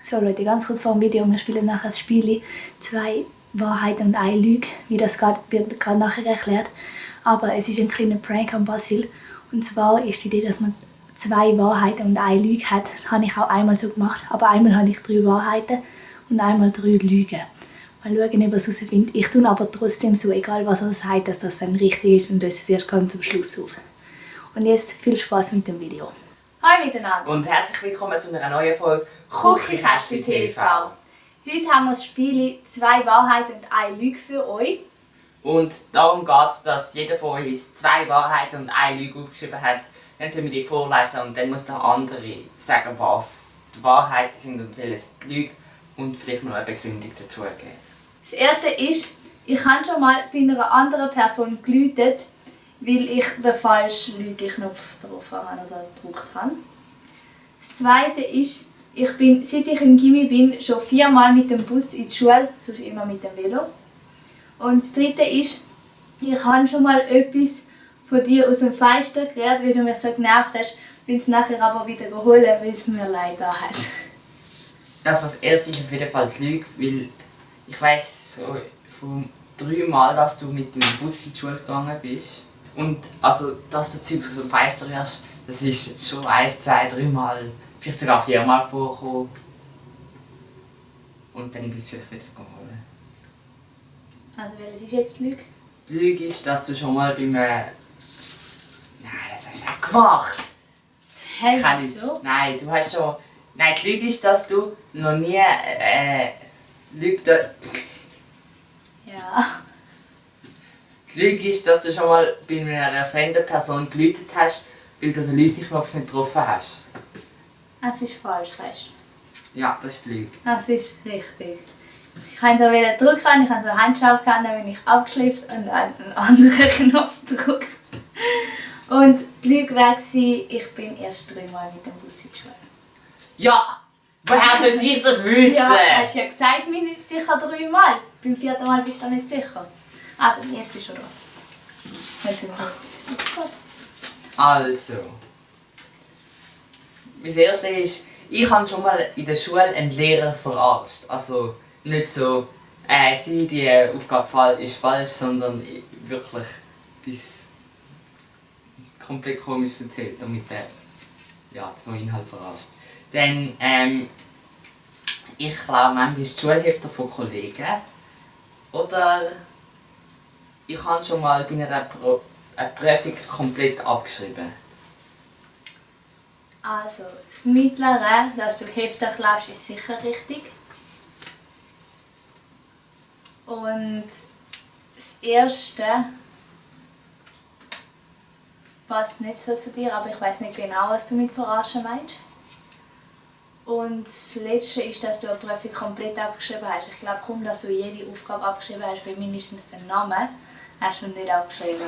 So Leute, ganz kurz vor dem Video, wir spielen nachher das Spiel 2 Wahrheiten und eine Lüge, wie das wird gerade nachher erklärt. Aber es ist ein kleiner Prank an Basil. Und zwar ist die Idee, dass man 2 Wahrheiten und eine Lüge hat. Das habe ich auch einmal so gemacht, aber einmal habe ich 3 Wahrheiten und einmal 3 Lügen. Mal schauen, ob er es herausfindet. Ich tue aber trotzdem so, egal was er sagt, dass das dann richtig ist und löse es erst ganz zum Schluss auf. Und jetzt viel Spaß mit dem Video. Hallo miteinander! Und herzlich willkommen zu einer neuen Folge Küchenkästchen TV. Heute haben wir das Spiel 2 Wahrheiten und eine Lüge für euch. Und darum geht es, dass jeder von uns 2 Wahrheiten und eine Lüge aufgeschrieben hat. Dann tun wir die vorlesen und dann muss der andere sagen, was die Wahrheiten sind und welches die Lüge und vielleicht noch eine Begründung dazu geben. Das erste ist, ich habe schon mal bei einer anderen Person geläutet, weil ich den falschen Läuteknopf drauf habe oder gedrückt habe. Das zweite ist, ich bin, seit ich im Gymi bin, schon 4 Mal mit dem Bus in die Schule, sonst immer mit dem Velo. Und das dritte ist, ich habe schon mal etwas von dir aus dem Fenster gerührt, weil du mich so genervt hast, bin es nachher aber wieder geholt, weil es mir leid hat. Also das erste ist auf jeden Fall die Lüge, weil ich weiss von 3 Mal, dass du mit dem Bus in die Schule gegangen bist. Und also, dass du Zeugs aus dem Fenster rührst, das ist schon 1, 2, 3 Mal, vielleicht sogar 4 Mal vorgekommen. Und dann bist du vielleicht wieder geholt. Also welches ist jetzt die Lüge? Die Lüge ist, dass du schon mal beim... Nein, das hast du auch gemacht! Hä, wieso? Nein, du hast schon... Nein, die Lüge ist, dass du noch nie... Ja. Die Lüge ist, dass du schon mal bei einer fremden Person geläutet hast, weil du den Läuteknopf nicht getroffen hast. Das ist falsch, sagst du? Ja, das ist die Lüge. Das ist richtig. Ich wollte so drücken, ich habe so eine Handschaltung gehabt, dann bin ich abgeschlipst und dann einen anderen Knopf gedrückt. Und die Lüge war, ich bin erst 3 Mal mit dem Bus in die Schule. Ja! Woher soll ich das wissen? Ja, hast ja gesagt, mindestens sicher 3 Mal. Beim 4. Mal bist du nicht sicher. Also, jetzt bist du da. Also. Das erste ist, ich habe schon mal in der Schule einen Lehrer verarscht. Also nicht so, die Aufgabe ist falsch, sondern wirklich etwas komplett komisch erzählt und mit der zum Inhalt verarscht. Dann, ich klaue manchmal die Schulhefte von Kollegen. Oder ich habe schon mal bei einer Prüfung komplett abgeschrieben. Also, das Mittlere, dass du Hefte klaust, ist sicher richtig. Und das Erste passt nicht so zu dir, aber ich weiß nicht genau, was du mit Verarschen meinst. Und das Letzte ist, dass du eine Prüfung komplett abgeschrieben hast. Ich glaube kaum, dass du jede Aufgabe abgeschrieben hast, weil mindestens den Namen hast du nicht abgeschrieben.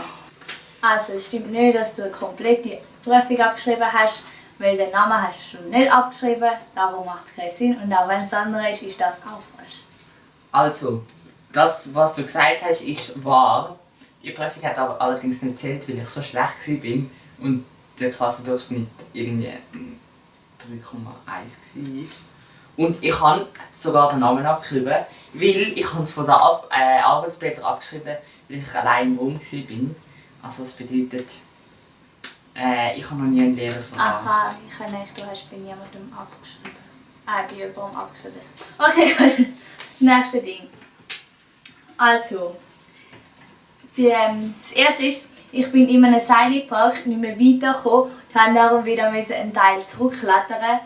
Also es stimmt nicht, dass du eine komplette Prüfung abgeschrieben hast, weil den Namen hast du nicht abgeschrieben, darum macht es keinen Sinn. Und auch wenn es andere ist, ist das auch falsch. Also, das, was du gesagt hast, ist wahr. Die Prüfung hat aber allerdings nicht gezählt, weil ich so schlecht war und der Klassendurchschnitt irgendwie 3,1 war. Und ich habe sogar den Namen abgeschrieben, weil ich es von den Arbeitsblättern abgeschrieben, weil ich allein im Raum war. Also das bedeutet, ich habe noch nie einen Lehrer verarscht. Aha, ich habe gedacht, du hast bei niemandem abgeschrieben. Bei jemandem abgeschrieben. Okay, gut. Das nächste Ding. Also, das erste ist, ich bin in einem Seilpark nicht mehr weitergekommen und musste darum wieder einen Teil zurückklettern,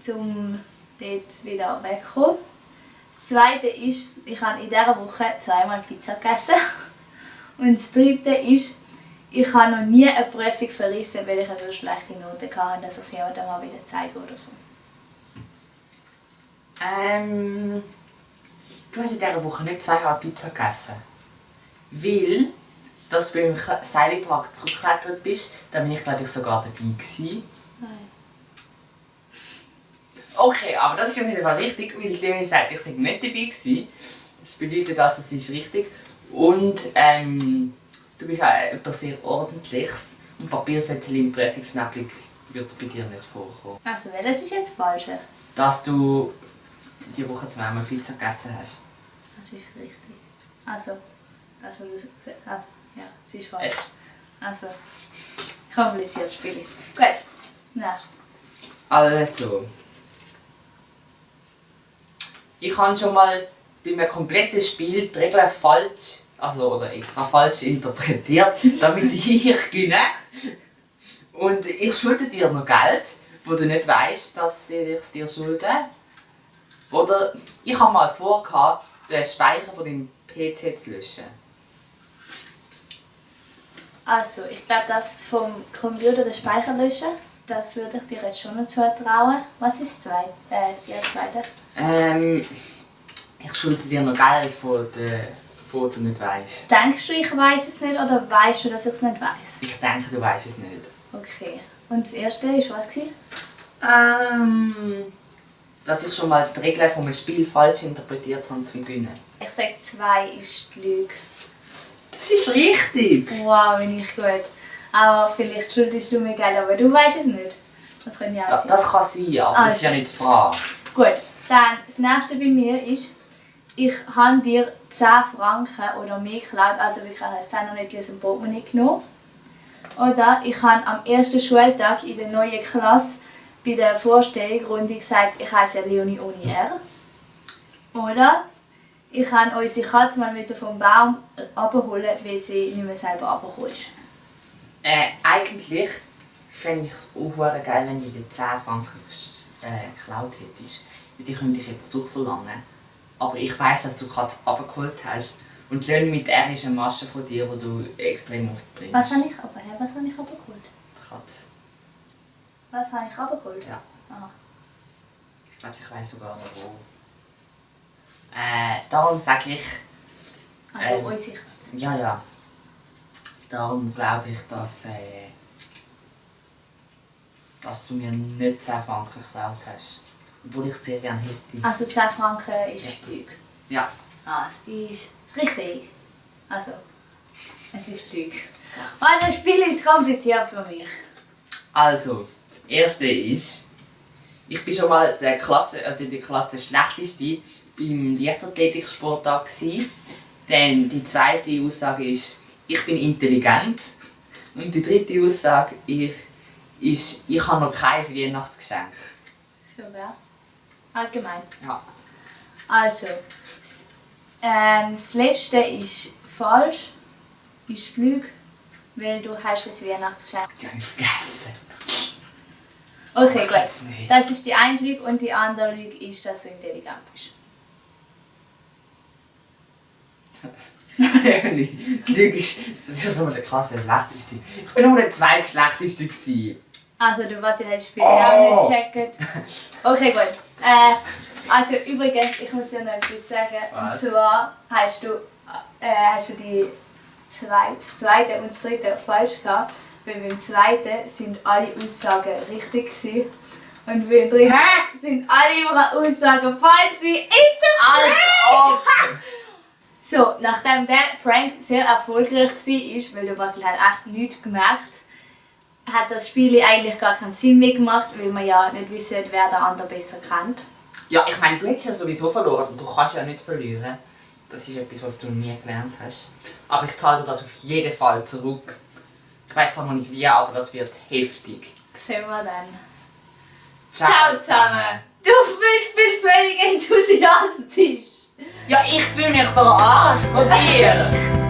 um dort wieder wegzukommen. Das zweite ist, ich habe in dieser Woche 2-mal Pizza gegessen. Und das dritte ist, ich habe noch nie eine Prüfung verrissen, weil ich so schlechte Noten hatte, dass ich es jemandem mal wieder zeige oder so. Du hast in dieser Woche nicht 2-mal Pizza gegessen. Weil, dass du beim Seilpark zurückgeklettert bist, da bin ich glaube ich sogar dabei gewesen. Nein. Okay, aber das ist auf jeden Fall richtig, weil Leonie sagt, ich war nicht dabei gewesen. Das bedeutet also, es ist richtig. Und du bist auch etwas sehr Ordentliches und Papierfetzen im Prüfungsnäppchen wird bei dir nicht vorkommen. Also, welches ist jetzt falsch? Dass du die Woche zweimal Pizza gegessen hast. Das ist richtig. Also ja, das ist falsch. Also, kompliziertes Spiel. Gut, nächstes. Also. Ich habe schon mal bei einem kompletten Spiel die Regeln falsch, oder extra falsch interpretiert, damit ich gewinne. Und ich schulde dir noch Geld, wo du nicht weißt, dass ich es dir schulde. Oder ich habe mal vorgehabt, den Speicher von deinem PC zu löschen. Also, ich glaube, das vom Computer den Speicher löschen, das würde ich dir jetzt schon noch zutrauen. Was ist das zweite? Ich schulde dir noch Geld, wo du nicht weißt. Denkst du, ich weiß es nicht oder weißt du, dass ich es nicht weiß? Ich denke, du weißt es nicht. Okay. Und das erste war was? Dass ich schon mal die Regeln von einem Spiel falsch interpretiert habe zum Gewinnen. Ich sage 2 ist die Lüge. Das ist richtig! Wow, bin ich gut. Aber vielleicht schuldest du mir Geld, aber du weißt es nicht. Das kann ja auch sein. Das kann sein, aber das ist ja nicht die Frage. Gut, dann das nächste bei mir ist, ich habe dir 10 Franken oder mehr geklaut, also wirklich eine 10 noch nicht aus dem Portemonnaie genommen. Oder ich habe am ersten Schultag in der neuen Klasse bei der Vorstellungsrunde gesagt, ich heiße Leonie ohne R. Oder ich habe unsere Katze mal vom Baum abholen, weil sie nicht mehr selber runtergekommen ist. Eigentlich fände ich es auch geil, wenn du die 10 Franken geklaut hättest. Die könnte ich jetzt zurückverlangen. Aber ich weiss, dass du gerade abgeholt hast. Und Leonie mit R ist eine Masche von dir, die du extrem oft bringst. Was habe ich abgeholt? Die Katze. Was habe ich abgeholt? Ja. Aha. Ich glaube, ich weiss sogar noch wo. Darum sage ich... Also unsere Katze. Ja. Darum glaube ich, dass du mir nicht 10 Franken geklaut hast. Obwohl ich es sehr gerne hätte. Also 10 Franken ist die Lüge. Ja. Es ist richtig. Also, es ist die Lüge. Und das Spiel ist kompliziert für mich. Also, das erste ist, ich bin schon mal in der Klasse der Schlechteste beim Leichtathletiksporttag gsi. Dann die zweite Aussage ist, ich bin intelligent. Und die dritte Aussage ist, ich habe noch kein Weihnachtsgeschenk. Für wer? Allgemein. Ja. Also, das letzte ist falsch, ist die Lüge, weil du hast ein Weihnachtsgeschenk. Die habe ich vergessen. Okay, gut. Nee. Das ist die eine Lüge und die andere Lüge ist, dass du intelligent bist. Die Lüge ist, das ist ja schon mal der klasse Schlechteste. Ich bin nur der zweitschlechteste gsi. Also du hast das Spiel auch nicht gecheckt. Okay, gut. Also übrigens, ich muss dir noch etwas sagen. Was? Und zwar hast du das zweite und das dritte falsch gehabt. Weil beim zweiten sind alle Aussagen richtig gewesen. Und beim dritten sind alle Aussagen falsch gewesen. It's a prank! So, nachdem der Prank sehr erfolgreich war, weil der Basil hat echt nichts gemerkt, hat das Spiel eigentlich gar keinen Sinn mehr gemacht, weil wir ja nicht wissen, wer den anderen besser kennt. Ja, ich meine, du hättest ja sowieso verloren und du kannst ja nicht verlieren. Das ist etwas, was du nie gelernt hast. Aber ich zahle dir das auf jeden Fall zurück. Ich weiß zwar noch nicht wie, aber das wird heftig. Sehen wir dann. Ciao zusammen! Du bist viel zu wenig enthusiastisch! Ja, ich bin nicht verarscht von dir!